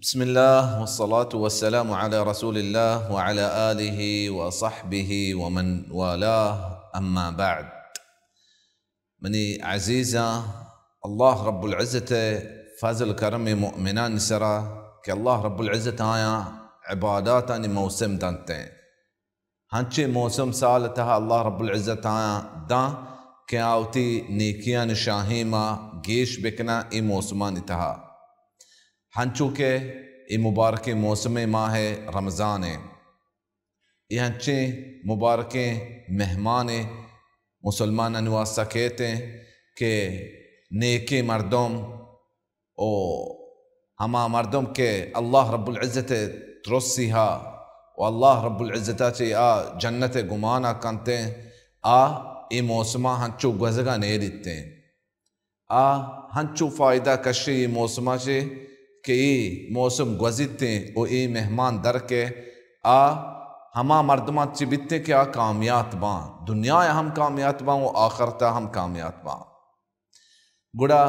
بسم الله والصلاة والسلام على رسول الله وعلى آله وصحبه ومن والاه، أما بعد. منی عزیزاں، اللہ رب العزت ءِ فضل کرم مؤمنانی سرا کہ اللہ رب العزت آیاں عباداتانی موسم دنت۔ ہنچیں موسم سال ءِ تہا اللہ رب العزت آیاں داں کہ آ وتی نیکیانی شاہیما گیش بکناں اے موسمانی تہا۔ ہنچو کہ اے مبارکیں موسم ماہ رمضان ایں، اے ہنچیں مبارکیں مہمانے مسلمانانی واسطہ کیت ایں کہ نیکیں مردم و ہما مردم کہ اللہ رب العزت ءِ ترسی ہا و اللہ رب العزت ءَ چہ آ جنت ءِ گمانا کنت ایں، آ اے موسما ہنچو گوزگا نیلیت ایں۔ آ ہنچو فائدہ کشی اے موسما چہ کہ اے موسم گوزیت ایں و اے مہمان در کئے، آ ہما مردماں چہ بیت ایں کہ آ کامیات باں، دنیا ءَ ہم کامیات باں و آخرت ءَ ہم کامیات باں۔ گڑا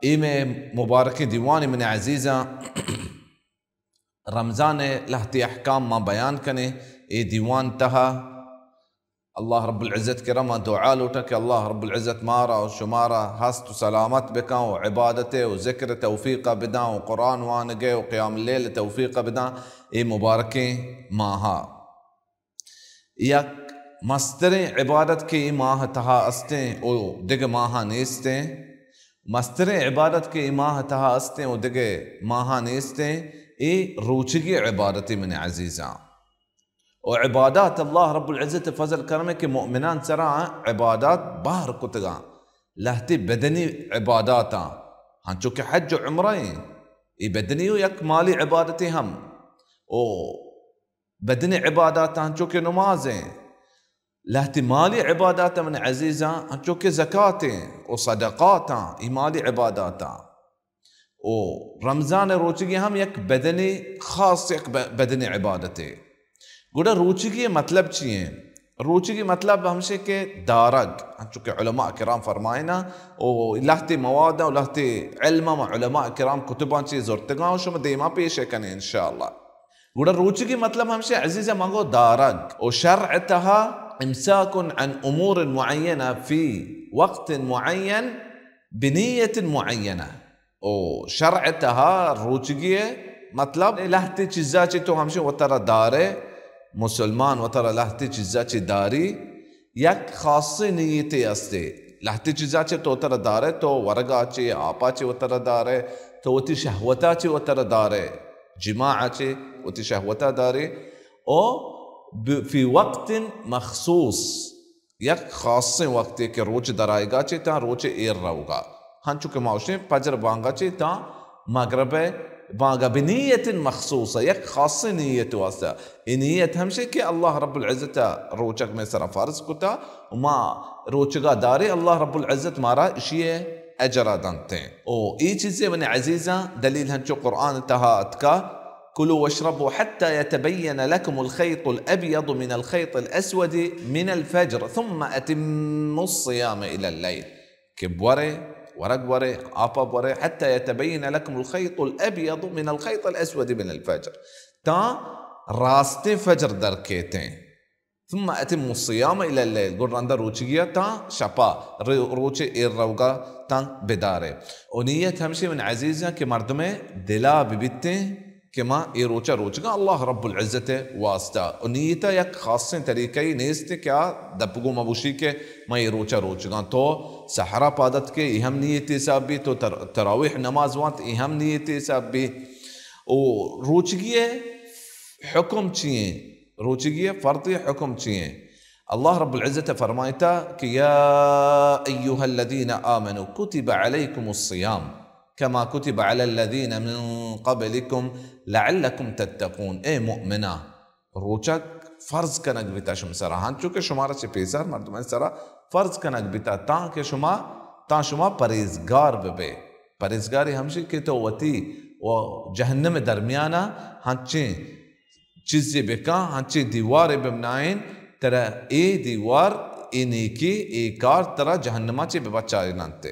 اے مئے مبارکیں دیوانے، من عزیزاں، رمضان ءِ لہتے احکام ما بیان کنیں۔ اے دیوان تہا اللہ رب العزت کرا ما دعا لوٹاں کہ اللہ رب العزت مارا و شمارا ہست و سلامت بکاں و عبادت و ذکر توفیق بداں و قرآن وانگے و قیام اللیل توفیق بداں۔ اے مبارکیں ماہا یک مستریں عبادت کہ اے ماہ تہا استیں و دگہ ماہا نیستیں، مستریں عبادت کہ اے ماہ تہا استیں و دگہ ماہا نیستیں، اے روچگی عبادتی، من عزیزاں۔ و عبادات اللہ رب العزت فضل کرمے کہ مؤمنان سرا عبادات بہر کتگاں، لہتے بدنی عباداتاں، ہنچو کہ حج و عمرہ ایں، اے بدنی و یک مالی عبادتے ہم۔ و بدنی عبادات انچو کہ نماز ایں، لہتی مالی عبادات من عزیزاں انچو کہ زکات ایں و صدقاتاں، ای مالی عباداتاں۔ و رمضان روچگی ہم یک بدنی، خاص یک ب-، بدنی عبادتے۔ گڑا روچگی مطلب چی ایں؟ روچگی مطلب ہمشی کہ دارگ، انچو کہ علماء کرام فرمائنا، و لہتی مواد و لہتی علم ما علماء کرام کتباں چی زرتگاں و شما دیما پیش کنیں انشاءاللہ۔ گڑا روچگی مطلب ہمشی عزیز من گو دارگ و شرع تہا امساک عن امور معینہ فی وقت معین بنیت معینہ۔ و شرع تہا روچگی مطلب لہتی چیزا چی تو ہمشی وترا دارے، مسلمان وترا لہتی چیزا چی داری، یک خاصیں نیتے استے۔ لہتے چیزا چہ تو ترا دارے، تو ورگا چہ، آپا چہ وترا دارے، تو وتی شہوتا چہ وترا دارے، جماعا چہ وتی شہوتا دارے۔ او ب-، فی وقت مخصوص، یک خاصیں وقتے کہ روچ درائیگا چہ تاں روچ ایر روگا۔ ہنچو کہ ما گوشیں پجر بانگا چہ تاں مغرب بانگا بنیت مخصوصہ، یک خاصیں نیت واسطہ۔ اے نیت ہمشی کہ اللہ رب العزت روچگ مئے سرا فرض کتا و ما روچگا دارے، اللہ رب العزت مارا اشی اجرا دنتیں۔ او اے چیزے منی عزیزاں دلیل ہنچو قرآن تہا اتکا، کلوا واشربوا حتى يتبين لكم الخيط الأبيض من الخيط الأسود من الفجر ثم أتموا الصيام إلى الليل۔ کہ بورے، ورگ بورے، آپا بورے، حتى يتبين لكم الخيط الأبيض من الخيط الأسود من الفجر، تاں راستیں فجر در کیتیں۔ ثم أتموا الصيام إلى الليل، گڑ رندا روچگیا تاں شپا، رو-، روچے ایر روگا تاں بدارے۔ و نیت ہمشی من عزیزاں کہ مردمے دلا ببیتیں کہ ما اے روچا روچگاں اللہ رب العزت واسطہ۔ و نیتا یک خاصیں طریقہ ای نیست کہ آ دپ گو مبوشی کہ ما اے روچا روچگاں۔ تو سحرا پادت کے، ای ہم نیت حساب بی، تو تر-، تراویح نماز وانت، ای ہم نیت حساب بی۔ او روچگی حکم چی ایں؟ روچگی فرضی حکم چی ایں؟ اللہ رب العزت فرمائتا کہ یا ایها الذين آمنوا كتب عليكم الصيام كما كتب على الذين من قبلكم لعلكم تتقون۔ اے مؤمناں، روچگ فرض کنگ بیتا شما سرا، ہنچو کہ شمارا چہ پیسر مردمانی سرا فرض کنگ بیتا، تاں کہ شما، تاں شما پرہیزگار ببے۔ پرہیزگاری ہمشی کہ تو وتی و جہنم درمیانا ہنچیں چیزے بکن، ہنچیں دیوارے ببنائین، ترا اے دیوار، اے نیکی، اے کار ترا جہنما چہ ببچاریننتے۔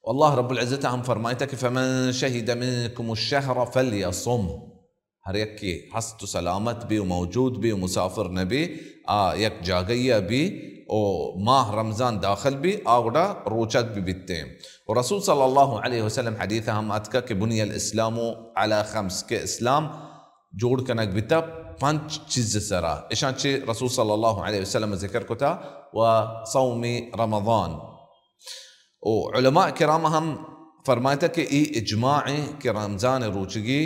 اللہ رب العزت ہم فرمائتا کہ فمن شہد منکم الشہر فلیصم، ہر یکے ہست و سلامت بی و موجود بی و مسافر نبی، آ یک جاگہی بی و ماہ رمضان داخل بی، آ گڑا روچگ بہ بیتیں۔ و رسول صلی اللہ علیہ وسلم حدیث ہم اتکا کہ بنی الاسلام علی خمس، کہ اسلام جوڑ کنگ بیتا پنچ چیز سرا، اشاں چہ رسول صلی اللہ علیہ وسلم ذکر کتا و صوم رمضان۔ و علماء کرام ہم فرمائتا کہ ای اجماع ہیں کہ رمضان روچگی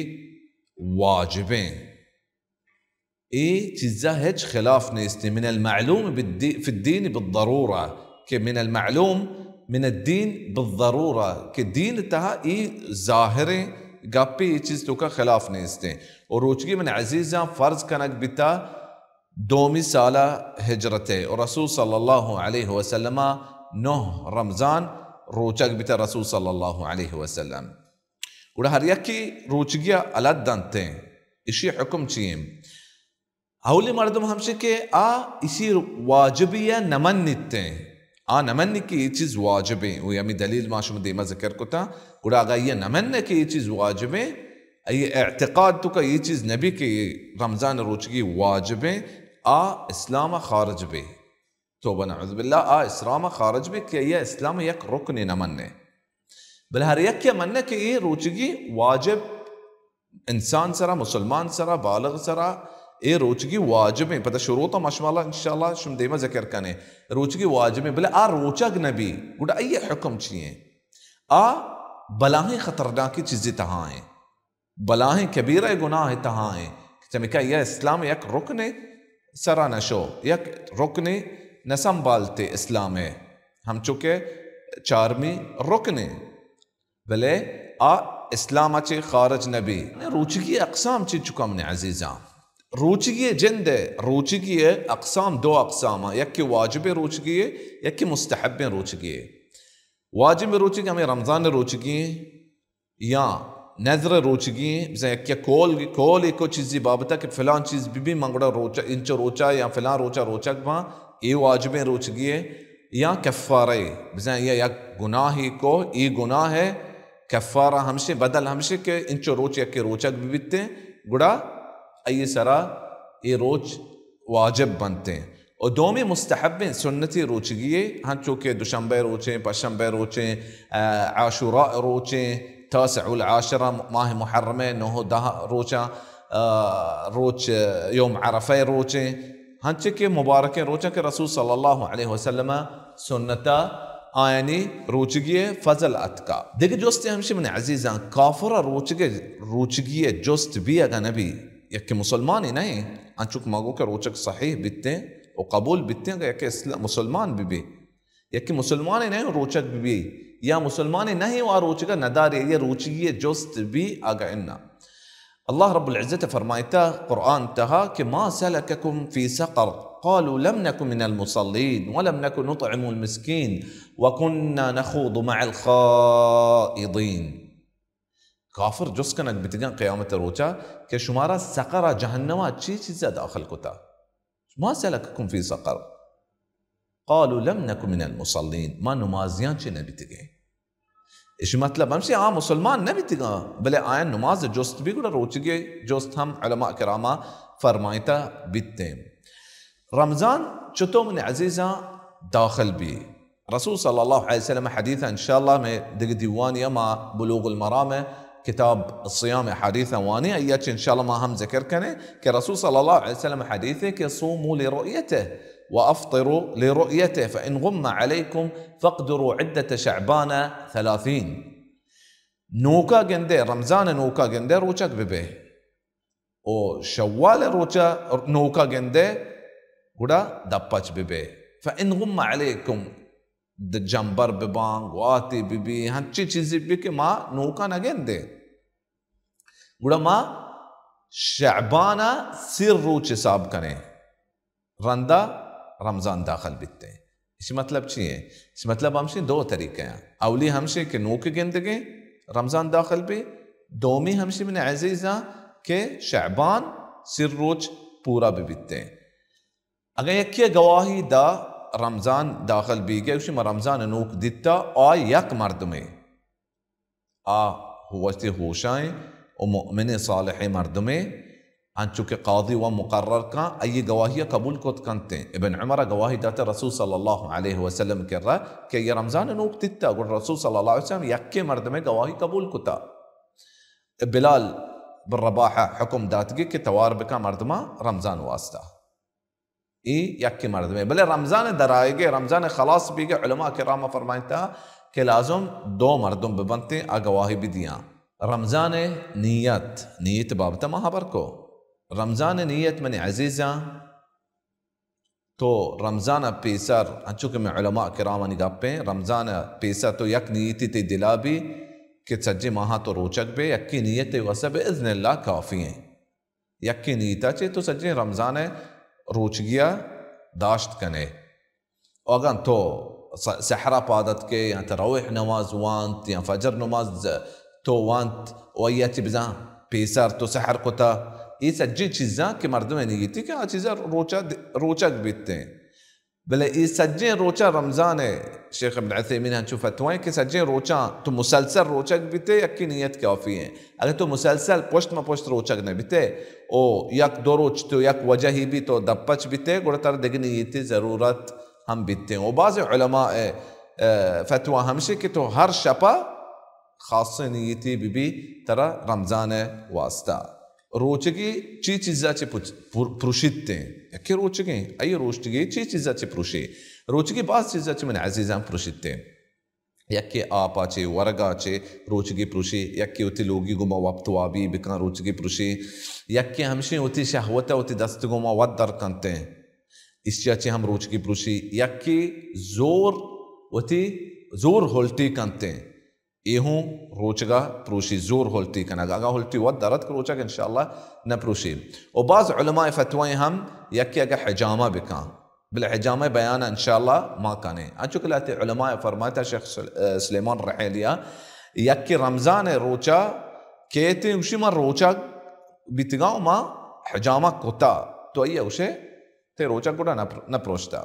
واجبیں۔ اے چیزا ہچ خلاف نیست۔ من المعلوم بالدی-، فی الدین بالضرورہ، کہ من المعلوم من الدین بالضرورہ، کہ دین تہا ای ظاہریں گپے، ای چیز توکا خلاف نیستیں۔ و روچگی من عزیزاں فرض کنگ بیتا دومی سالہ ہجرتے، و رسول صلی اللہ علیہ وسلم نہ رمضان روچگ بیتا رسول صلی اللہ علیہ وسلم۔ گڑا ہر یکے روچگی ء الد دنتیں، اشی حکم چی ایں؟ اولی مردم ہمشی کہ آ اشی واجبی ء نمنیتیں، آ نمنی کہ یہ چیز واجبیں، و ہمی دلیل ما شما دیما ذکر کتا۔ گڑا اگا یہ نمنے کہ یہ چیز واجبیں، یہ اعتقاد تو کا یہ چیز نبی کہ یہ رمضان روچگی واجبیں، آ اسلام خارج بے۔ توبہ نعوذ باللہ، آ اسلام خارج بی کہ یہ اسلام یک رکنے نہ منے۔ بلے ہر یک کہ منے کہ یہ روچگی واجب انسان سرا، مسلمان سرا، بالغ سرا، یہ روچگی واجب ہیں۔ پتہ شروع تو مشمالا انشاءاللہ شم دیما ذکر کنے۔ روچگی واجب ہیں، بلے آ روچگ نبی، گڑا یہ حکم چی ہیں؟ آ بلاہیں خطرناکی چیزی تہا ہیں۔ بلاہیں کبیرہ گناہ تہا ہیں کہ چمیکا یہ اسلام یک رکنے سرا نشو، یک رکنے نہ سنبھالتے اسلام ہے، ہمچو کہ چارمی رکنے، بلے آ اسلام چے خارج نبی۔ روچگی اقسام چے چکا من عزیزاں؟ روچگی جند ہے، روچگی اقسام دو اقسام ہیں، یک واجب روچگی ہے، یک مستحب روچگی ہے۔ واجب روچگی ہمیں رمضان روچگی ہیں، یا نذر روچگی، بزاں یک یک قول، قول ایک چیزی بابتا کہ فلان چیز بی بی من گڑا روچا، انچو روچا یا فلان روچا روچگ باں، اے واجبیں روچگی ہے، یا کفارہ، بزاں یا یک گناہی کو، اے گناہ ہے، کفارہ ہمشے، بدل ہمشے کہ انچو روچ یکے روچگ بی بیتے، گڑا ای سرا اے روچ واجب بنتے۔ و دومی مستحبیں سنتی روچگی ہے، ہنچو کہ دوشنبہ روچیں، پشنبہ روچیں، آ، عاشوراء روچیں، تاسع العاشرہ ماہ محرم ہے، نو دہ روچاں، آ، روچ یوم عرفہ روچیں، ہنچے کہ مبارکیں روچاں کہ رسول صلی اللہ علیہ وسلم سنتا آیانی روچگی فضل اتکا۔ دگہ جستے ہمشی من عزیزاں، کافر روچگی، روچگی جست بی اگا نبی، یکی مسلمانی نہیں، انچوک ما گو کہ روچگ صحیح بیتیں و قبول بیتیں، اگا یکی اسلام، مسلمان بی بی، یکی مسلمانی نہیں روچگ بی بی، یا مسلمانی نہیں و آ روچگا نداری، یہ روچگی جست بی اگا انا۔ اللہ رب العزت فرمائتا قرآن تہا کہ ما سلککم فی سقر؟ قالوا لم نک من المصلین ولم نک نطعم المسکین وکنا نخوض مع الخائضین۔ کافر جست کنگ بیتگاں قیامت روچا کہ شمارا سقر جہنما چی چیزا داخل کتا؟ ما سلککم فی سقر؟ قالوا لم نک من المصلین، ما نمازیاں چے نہ بیتگیں۔ اش مطلب ہمشی آ مسلمان نہ بیتگاں، بلے آیاں نماز جست بی گڑا روچگی جست ہم علماء کراما فرمائتا بیتیں۔ رمضان چتو من عزیزاں داخل بی؟ رسول صلی اللہ علیہ وسلم حدیث انشاءاللہ میں دگہ دیوانی ما بلوغ المرام کتاب صیام حدیث وانی، ایا چہ انشاءاللہ ما ہم ذکر کنے کہ رسول صلی اللہ علیہ وسلم حدیث ہے کہ صوموا لرؤیتہ وافطروا لرؤیتہ فان غم علیکم فاقدروا عدۃ شعبان ثلاثین۔ نوکا گندے، رمضان نوکا گندے روچگ ببے، او شوال روچا نوکا گندے گڑا دپچ ببے۔ فان غم علیکم، د-، جمبر بباں، گواتے ببی، ہنچی چیزی بی کہ ما نوکا نگندے، گڑا ما شعبانا سی روچ حساب کنیں، رندا رمضان داخل بیتیں۔ اسی مطلب چی ہے؟ اسی مطلب ہمشی دو طریقے ہیں۔ اولی ہمشی کہ نوک گندگیں رمضان داخل بی، دومی ہمشی من عزیزاں کہ شعبان سی روچ پورا ببیتیں۔ اگاں یکے گواہی دا رمضان داخل بیگے، گوشی ما رمضان نوک دیتا، آ یک مردمے، آ وتی ہوشائیں و مؤمن صالح مردمے، انچو کہ قاضی و مقرر کن، ای گواہی قبول کت کنتیں۔ ابن عمر گواہی داتے رسول صلی اللہ علیہ وسلم کرا کہ یہ رمضان نوک تیتا، گڑ رسول صلی اللہ علیہ وسلم یکے مردمے گواہی قبول کتا۔ بلال بن رباح حکم داتگی کہ توار بکن مردماں رمضان واسطہ۔ ای یکے مردمے۔ بلے رمضان درائیگے، رمضان خلاص بیگے، علماء کرام فرمائنتا کہ لازم دو مردم ببنتیں، آ گواہی بدیاں۔ رمضان نیت، نیت بابت ما خبر کو۔ رمضان نیت منی عزیزاں، تو رمضان پیسر، انچو کہ میں علماء کرامانی گپیں، رمضان پیسر تو یک نیتی تی دلا بی کہ سجے ماہا تو روچگ بے، یکی نیت واسطہ بے اذن اللہ کافی ہیں۔ یکے نیتا چے تو سجیں رمضان ء روچگیا داشت کنے۔ و اگاں تو س-، سحرا پاد اتکے یا تراویح نماز وانت یا فجر نماز تو وانت و یا چی بزاں پیسر تو سحر کتا، اے سجیں چیزاں کہ مردم نیتی کہ آ چیزاں روچا د-، روچگ بیتیں۔ بلے اے سجیں روچاں رمضان ء، شیخ ابن عثیمین ہنچو فتوائیں کہ سجیں روچاں تو مسلسل روچگ بیتے، یکے نیت کافی ہیں۔ اگر تو مسلسل پشت ما پشت روچگ نہ بیتے، او یک دو روچ تو یک وجہی بی تو دپچ بیتے، گڑا تر دگہ نیتی ضرورت ہم بیتے۔ او بعض علماء ء، ء، فتوا ہمشی کہ تو ہر شپا خاصیں نیتی بہ بی ترا رمضان ء واسطہ۔ روچگی چی چیزا چہ پچ-، پر-، پروشیتیں؟ یکے روچگیں، ای روچگی چی چیزا چہ پروشی؟ روچگی باز چیزا چہ من عزیزاں پروشیتیں۔ یکے آپا چہ، ورگا چہ روچگی پروشی، یکے وتی لوگی گوما وپت وابی بکن روچگی پروشی، یکے ہمشی وتی شہوت وتی دست گوما وت در کنتیں، اشیا چہ ہم روچگی پروشی، یکے زور وتی زور ہلٹی کنتیں۔ اے ہوں روچگا پروشی، زور ہلٹی کنگ۔ اگاں ہلٹی وت درت کہ روچگ انشاءاللہ نہ پروشی۔ و بعض علماء فتوائیں ہم یکے اگہ حجامہ بکاں، بلے حجامہ بیان انشاءاللہ ما کنیں۔ انچو کہ لہتے علماء فرمائتا شیخ سل-، سلیمان رحیلیا، یکے رمضان روچا کیتیں، گوشی ما روچگ بیتگاں و ما حجامہ کتا، تو ایہ گوشے تے روچگ گڑا نہ پر-، نہ پروشتا۔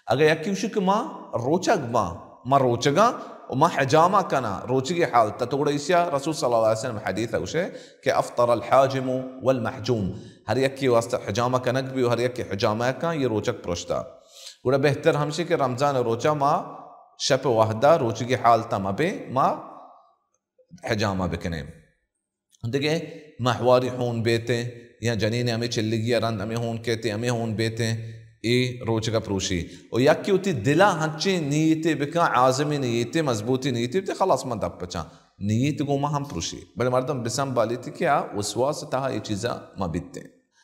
اگہ یکے گوشی کہ ما روچگ باں، ما روچگاں و ما حجامہ کناں، روچگی حالت، تو گڑا ایشیا رسول صلی اللہ علیہ وسلم حدیث گوشے کہ افطر الحاجم والمحجوم، ہر یکے واسطہ حجامہ کنگ بی و ہر یکے حجامہ کن، یہ روچگ پروشتا۔ گڑا بہتر ہمشی کہ رمضان روچا ما شپ وحدہ روچگی حالتا مبیں، ما حجامہ بکنیں۔ دگہ ماہواری ہون بیتیں یا جنین ہمے چلگی ء رند ہمے ہون کیتیں، ہمے ہون بیتیں، اے روچگا پروشی۔ و یکے وتی دلا ہنچیں نیتے بکن، عازمی نیتے، مضبوطی نیتے بتے، خلاص من دپ پچاں۔ نیت گوما ہم پروشی۔ بلے مردم بسنبالیتی کہ آ وسواس تہا اے چیزا مہ بیتیں۔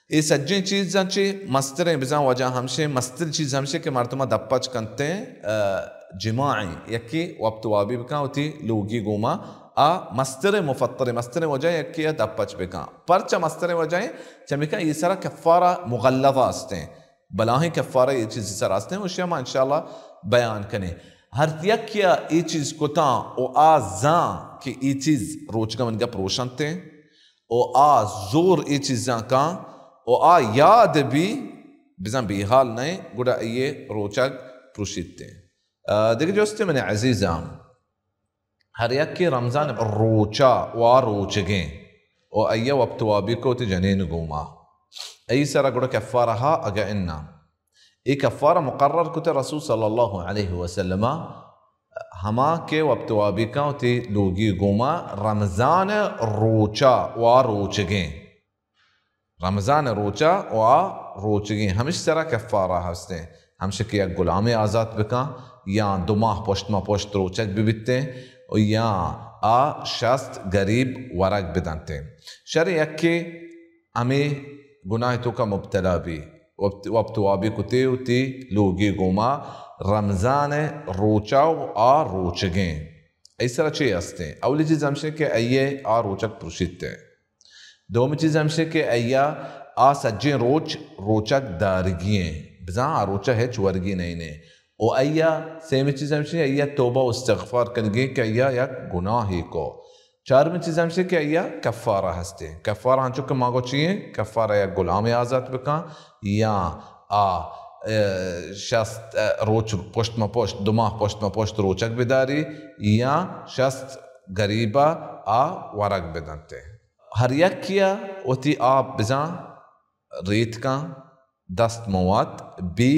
اے سجیں چیزاں چہ مستریں بزاں وجہ ہمشیں، مستر چیز ہمشیں کہ مردماں دپ پچ کنتیں، آ، جماعیں، یکے وپت وابی بکن وتی لوگی گوما، آ مستریں مفطریں، مستریں وجہ یکے آ دپ پچ بکن۔ پرچہ مستریں وجہ ایں؟ چمیکا اے سرا کفارہ مغلظہ استیں، بلاہیں کفارہ اے چیز سرا استیں، اشیا ما انشاءاللہ بیان کنیں۔ ہر یکے آ اے چیز کتاں و آ زان کہ اے چیز روچگا منگا پروشنتیں، و آ زور اے چیزاں کاں و آ یاد بی بزاں بیحال نئیں، گڑا ایے روچگ پروشیتیں۔ آ، دگہ جستے منی عزیزاں، ہر یکے رمضان روچا و آ روچگیں و ایہ وپت وابی کو وتی جنین گوما، ای سرا گڑا کفارہ ہا اگہ انا؟ اے کفارہ مقرر کتہ رسول صلی اللہ علیہ وسلم ہما کہ وپت وابی کن وتی لوگی گوما رمضان روچا و آ روچگیں۔ رمضان روچا و آ روچگیں ہمش سرا کفارہ ہستیں۔ ہمش کہ یک غلامے آزات بکن یا دو ماہ پشت ما پشت روچگ ببیتیں و یا آ شست غریب ورگ بدنتیں۔ شر یکے ہمے گناہ توکا مبتلا بی، وپت، وپت وابی کتے وتی لوگی گوما رمضان روچا و آ روچگیں۔ ای سرا چے ہستیں؟ اولی چیز ہمشیں کہ ایے آ روچگ پروشیتیں۔ دومی چیز ہمشیں کہ ایا آ سجیں روچ روچگ دارگی ایں، بزاں آ روچا ہچ ورگی نئینے۔ و ایا سیمی چیز ہمشیں ایا توبہ و استغفار کنگی کہ ایا یک گناہی کو۔ چارمی چیز ہمشی کہ آئی ء کفارہ ہستے۔ کفارہ انچو کہ ما گو چی ایں؟ کفارہ یک غلامے آزات بکن یا آ، ء، شست، ء، روچ پشت ما پشت، دو ماہ پشت ما پشت روچگ بداری یا شست گریبا آ ورگ بدنتے۔ ہر یکیا وتی آپ بزاں ریتکاں، دست موات بی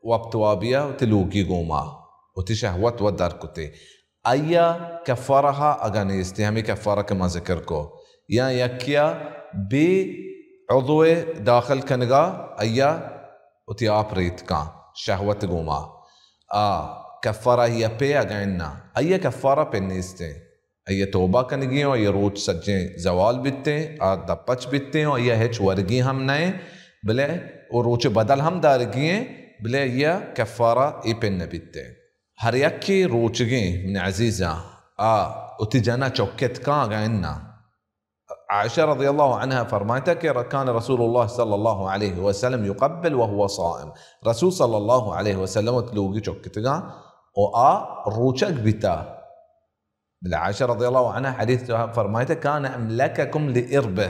وپت وابیا وتی لوگی گوما وتی شہوت و در کتے۔ آیا کفارہ ہا اگا نیستے، ہمیں کفارہ کہ ما ذکر کو، یا یکیا بی عضو داخل کنگا آیا وتی آپ ریتکاں شہوت گوما، آ کفارہ یا پہ اگا انا، آیا کفارہ پہ نیستے۔ آئی ء توبہ کنگی اوں، آئی ء روچ سجیں زوال بیتیں، آ دپچ بیتیں اوں، آئی ء ہچ ورگی ہم نئیں، بلے او روچ بدل ہم دارگی ایں، بلے آئی ء کفارہ اے پن نہ بیتیں۔ ہر یکے روچگیں، من عزیزاں، آ وتی جن ء چکت کاں اگاں اناں۔ عائشہ رضی اللہ عنہا فرمائتا کہ کان رسول اللہ صلی اللہ علیہ وسلم یقبل وهو صائم، رسول صلی اللہ علیہ وسلم وتی لوگی چکتگاں و آ روچگ بیتا۔ بلے عائشہ رضی اللہ عنہا حدیث ء فرمائتا، کان املککم لاربہ،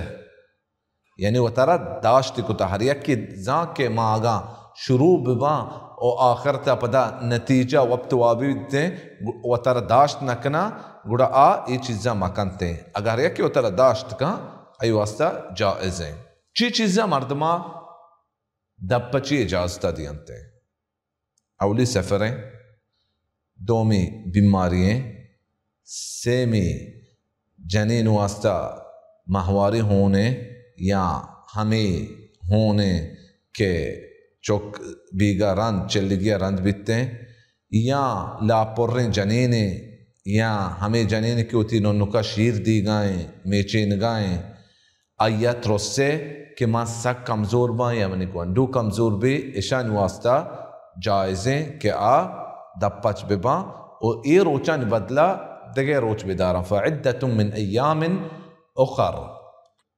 یعنی وترا داشت کتا۔ ہر یکے زان کہ ما اگاں شروع بباں و آخرتا پدا نتیجہ وپت وابی بیتیں، وترا داشت نہ کناں، گڑا آ اے چیزاں مکنتیں۔ اگاں ہر یکے وترا داشت کن، آئی واسطہ جائزیں۔ چی چیزاں مردما دپچی اجازتا دینتیں؟ اولی سفریں، دومی بیماری ایں، سیمی جنین واسطہ ماہواری ہونے یا ہمے ہونے کہ چک بیگا رند، چلگیا رند بیتیں، یا لاپریں جنینے، یا ہمے جنینے کہ وتی ننکا شیر دیگائیں، میچینگائیں، آئی ء ترسے کہ من سک کمزور باں یا منی گونڈو کمزور بی، اشانی واسطہ جائزیں کہ آ دپچ بباں و اے روچانی بدلا دگہ روچ بداراں۔ فعدة من ایام اخر۔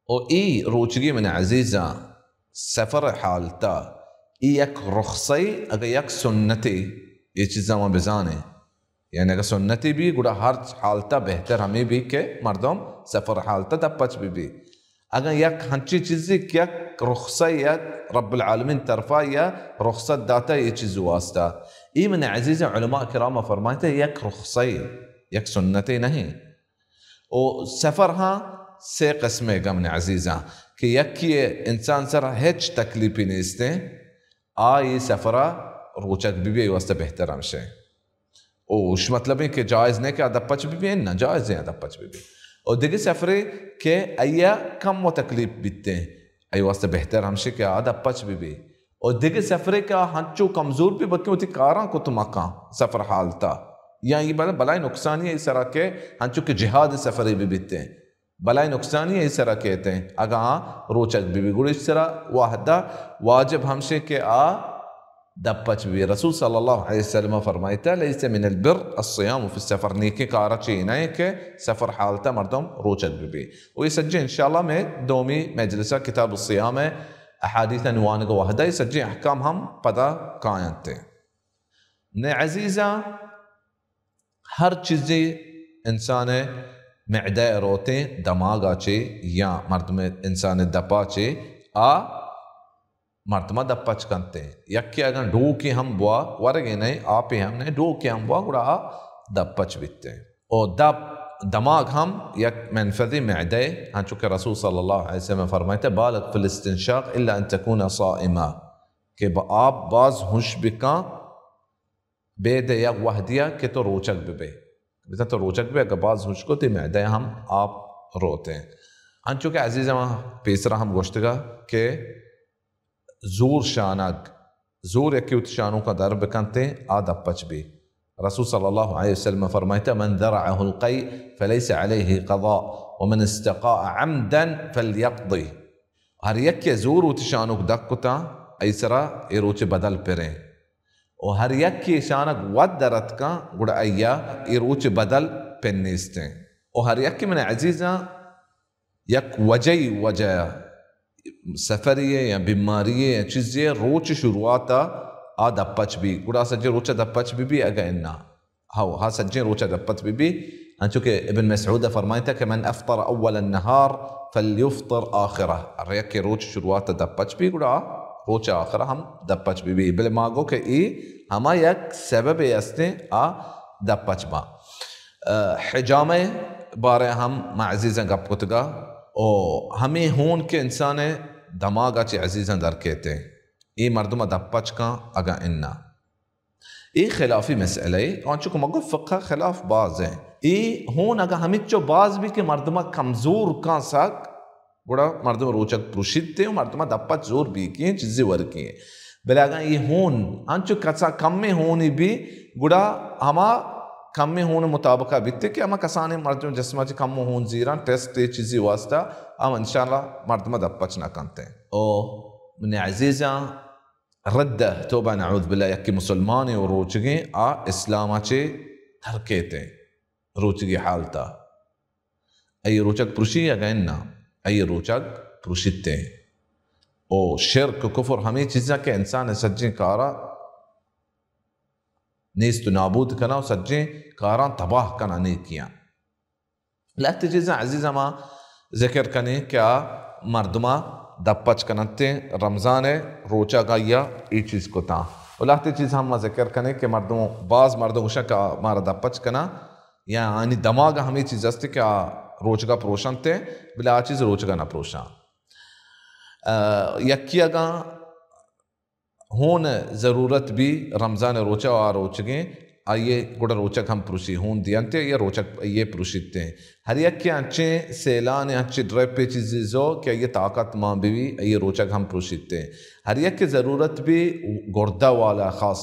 و اے روچگی من عزیزاں سفر حالتا اے یک رخصے، اگہ یک سنتے، اے چیزاں ما بزانیں۔ یعنی اگہ سنتے بی، گڑا ہر حالتا بہتر ہمے بی کہ مردم سفر حالتا دپچ بہ بی۔ اگاں یک ہنچی چیزے کہ یک رخصہ یا رب العالمین طرفا یا رخصت داتا اے چیز واسطہ، اے من عزیز علماء کرام فرمائتا یک رخصہ، یک سنتے نہیں۔ و سفر ہاں سے قسمے گا من عزیزاں کہ یکی انسان سر ہچ تکلیفی نیستیں، آ اے سفرا روچگ بہ بی، اے واسطہ بہتر ہمشے۔ او اش مطلب ہے کہ جائز نہیں کہ آ دپچ بہ بی، نہ، جائز ہے آ دپچ بہ بی۔ او دگہ سفرے کہ آئی ء کم و تکلیف بیتیں، آئی واسطہ بہتر ہمشے کہ آ دپچ بہ بی۔ او دگہ سفرے کہ آ ہنچو کمزور بی، بلکہ وتی کاراں کت مکاں سفر حالتا، یا یہ بلا-، بلائی نقصانی ہے سرا کہ ہنچو کہ جہاد سفرے بہ بیتیں۔ بلائی نقصانی اے سرا کیتیں، اگاں آ روچگ بہ بی، گڑا اش سرا وحدہ واجب ہمشے کہ آ دپچ بہ بی۔ رسول صلی اللہ علیہ وسلم فرمائتا، لیس من البر الصیام فی السفر، نیکیں کارا چی نہ کہ سفر حالتا مردم روچگ بہ بی۔ و یہ سجے انشاءاللہ میں دومی مجلسہ کتاب الصیام احادیث نوانگ وحدہ، یہ سجے احکام ہم پدا کاینتے۔ نے عزیزاں، ہر چیزے انسان ء معدہ ء روتیں، دماغ ء چے یا مردم انسان ء دپ ء چے، آ مردم ء دپ پچ کنتیں۔ یکے اگاں ڈوکے ہم بوا، ورگے نئے، آپے ہم نئے، ڈوکے ہم بوا، گڑا آ دپ پچ بیتیں۔ او دپ، دماغ ہم یک منفذی معدہ ء، ہنچو کہ رسول صلی اللہ علیہ وسلم فرمائتا، بالغ فی الاستنشاق الا ان تکون صائما، کہ با آپ باز ہنش بکاں، بید یک وہدیا کہ تو روچگ ببے۔ بزاں تو روچگ ببے، اگہ باز ہشکو تئی معدہ ہم آپ روتیں۔ انچو کہ عزیز ما پیسرا ہم گوشتگا کہ زور شانگ، زور یکی وتی شانوکا در بکنتیں، آ دپ پچ بی۔ رسول صلی اللہ علیہ وسلم فرمائتا، من ذرعه القيء فليس عليه قضاء ومن استقاء عمدا فليقضه۔ ہر یکے زور وتی شانوک دک کتاں، ای سرا اے روچ بدل پریں۔ و ہر یکے شانگ وت در اتکاں، گڑا آئی ء اے روچ بدل پن نیستیں۔ و ہر یکے من عزیزاں یک وجہی وجہ سفری ء یا بیماری ء یا چیزے ء روچ شروعات ء آ دپ پچ بی، گڑا سجیں روچ ء دپ پچ بہ بی، اگہ انا ہو، ہا سجیں روچ ء دپ پچ بہ بی، انچو کہ ابن مسعود ء فرمائتا کہ من افطر اول النهار فليفطر آخره، ہر یکے روچ شروعات ء دپ پچ بی، گڑا روچ ء آخر ء ہم دپ پچ بہ بی۔ بلے ما گو کہ اے ہما یک سببے استیں آ دپ پچ باں۔ ء، حجامہ بارے ہم ما عزیزاں گپ کتگا، او ہمے ہون کہ انسان دماغ ء چہ عزیزاں در کیتے، اے مردم ء دپچ کن اگاں اناں۔ اے خلافی مسئلہ اے، آنچو کہ ما گو فقہ خلاف باز ایں۔ اے ہون اگاں ہمینچو باز بی کہ مردم ء کمزور کن سک، گڑا مردم روچگ پروشیت و مردم ء دپچ زور بی کہ چیزی ورگی ایں۔ بلے اگاں اے ہون انچو کسا کمیں ہونی بی، گڑا ہما کمیں ہون مطابقہ بیت کہ ہما کسانیں مردم جسم ء چہ کم ہون زیران ٹیسٹ اے چیزی واسطہ ہم انشاءاللہ مردم ء دپچ نہ کنت۔ او منی عزیزاں، ردہ، توبہ نعوذ باللہ، یکے مسلمانے و روچگیں آ اسلام ء چہ ترکیت روچگی حالتا۔ ای روچگ پروشی اگاں اناں، ای روچگ پروشیت۔ او شرک و کفر ہمے چیزاں کہ انسان سجیں کارا نیست و نابود کنا و سجیں کاراں تباہ کنا نیکیاں۔ لہتے چیزاں عزیزاں ما ذکر کنیں کہ آ مردماں دپچ کننت، رمضان ء روچگ آئی ء اے چیز کتاں۔ و لہتے چیز ہم ما ذکر کنیں کہ مردم، باز مردم گوشاں کہ آ مارا دپچ کناں یا آنی دماغ ء ہمے چیز است کہ آ روچگ ء پروشنت، بلے آ چیز روچگ ء نہ پروشاں۔ ء، یکی اگاں ہون ضرورت بی رمضان روچ ء آ روچگیں، آئی ء گڑا روچگ ہم پروشی، ہون دینت، آئی ء روچگ آئی ء پروشیت۔ ہر یکے انچیں سیلان، انچیں ڈرپ چیزی زو کہ آئی ء طاقت مان بی، آئی ء روچگ ہم پروشیت۔ ہر یکے ضرورت بی گردہ والا خاص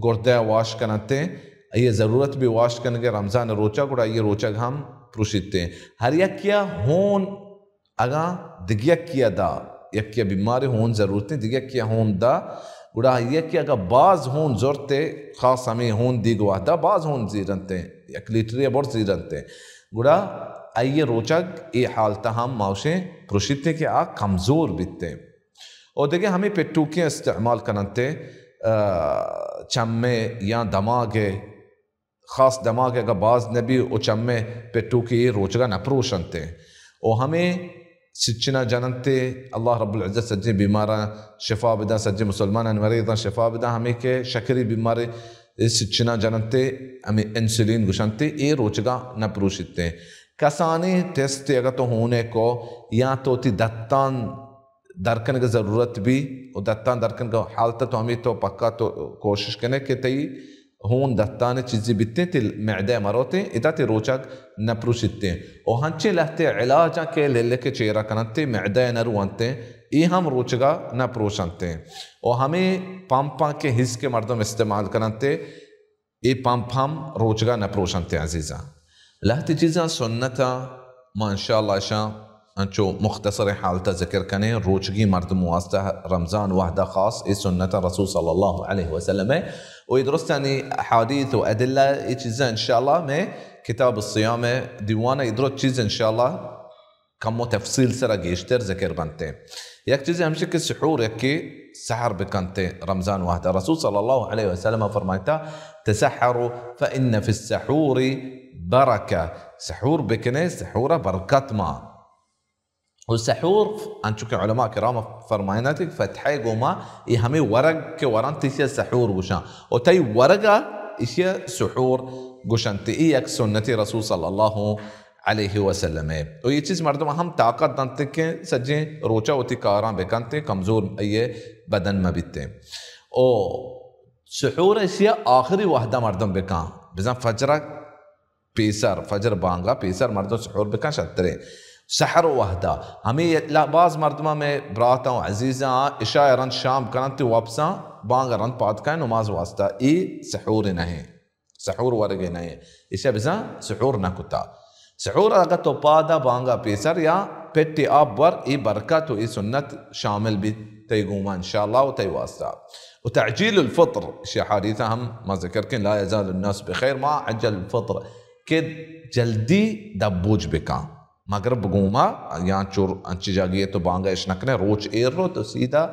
گردہ واش کنت، آئی ء ضرورت بی واش کنگے رمضان روچ ء، گڑا آئی ء روچگ ہم پروشیت۔ ہر یکے ء ہون اگاں دگہ یکے ء دا، یکے ء بیمارے ہون ضرورت انت، دگہ یکے ء ہون دا، گڑا یکے اگاں باز ہون زرت ء، خاص ہمے ہون دیگ وہدا باز ہون زیرنت ء، یک لیٹرے ء بر زیرنت ء، گڑا آئی ء روچگ اے حالت ء ہم ما گوشیں پروشیت ء کہ آ کمزور بیت ء۔ او دگہ ہمے پٹوکیں استعمال کننت ء، آ، چم ء یا دماغ ء خاص دماغ اگہ باز نبی و چمے پٹوکی روچگا نپروشنتے۔ و ہمے سچنا جننتے، اللہ رب العزت سجیں بیماراں شفا بدا، سجیں مسلمانان مریضاں شفا بدا، ہمے کہ شکری بیماری سچنا جننتے، ہمے انسولین گشنتے، اے روچگا نپروشتے۔ کسانیں ٹیسٹ اگہ تو ہونے کو یا تو تی دتان درکنگ ضرورت بی و دتان درکنگ حالت تو ہمے تو پکا تو کوشش کنے کہ تئی ہون دتان چیزی بیتیں، تی معدہ مروتیں، ادا تی روچگ نپروشیتیں۔ و ہنچیں لہتے علاجاں کہ للک چیرا کننتے، معدہ نروانتے، ای ہم روچگا نپروشنتے۔ و ہمیں پمپاں کہ ہسک مردم استعمال کننتے، اے پمپ ہم روچگا نپروشنتے عزیزاں۔ لہتے چیزاں سنتاں ما انشاءاللہ اشاں انچو مختصر حالتا ذکر کنیں۔ روچگی مردم واسطہ رمضان وہدہ خاص اے سنتاں رسول صلی اللہ علیہ وسلم ہے۔ و اے درستانی احادیث و ادلہ اے چیزاں انشاءاللہ میں کتاب الصیام دیوان اے درست چیز انشاءاللہ کمو تفصیل سرا گیشتر ذکر بنتے۔ یک چیزے ہمشی کہ سحور یکے سحر بکنتے رمضان وہدا۔ رسول صلی اللہ علیہ وسلم فرمائتا، "تسحروا فإن في السحور بركة"، سحور بکنے، سحورا برکت ما۔ و سحور، انچو کہ علماء کرام فرمائنا تھی، فتحہ گوما، یہ ہمیں ورگ کہ ورن تیسیا سحور گوشان۔ و تئی ورگا اسیا سحور گوشنتے۔ یہ یک سنت رسول صلی اللہ علیہ وسلم ہے۔ و یہ چیز مردم ہم طاقت دنت کہ سجیں روچا وتی کاراں بکنت، کمزور یہ بدن مہ بیت۔ او سحور ایشی آخری وہدہ مردم بکن، بزن فجر پیسر، فجر بانگا پیسر مردم سحور بکن شترے۔ سحر وہدہ ہمیں لا-، باز مردم میں براتاں و عزیزاں عشاء رند شام کننت، واپساں بانگ رند پاد کن نماز واسطہ، ای سحور نہیں۔ سحور ورگے نہ ایں۔ ایشا بزاں سحور نہ کتا۔ سحور اگہ تو پادا بانگا پیسر یا پٹی آپ ور، ای برکت و ای سنت شامل بیت تئی گوما انشاءاللہ و تئی واسطہ۔ و تعجیل الفطر، ایشی حدیث ہم ما ذکر کن، لا یزال الناس بخیر ما عجل الفطر، کہ جلدی دبوج بکن۔ مغرب گوما یا چور انچی جاگہے تو بانگا اش نکنے، روچ ایر رو تو سیدھا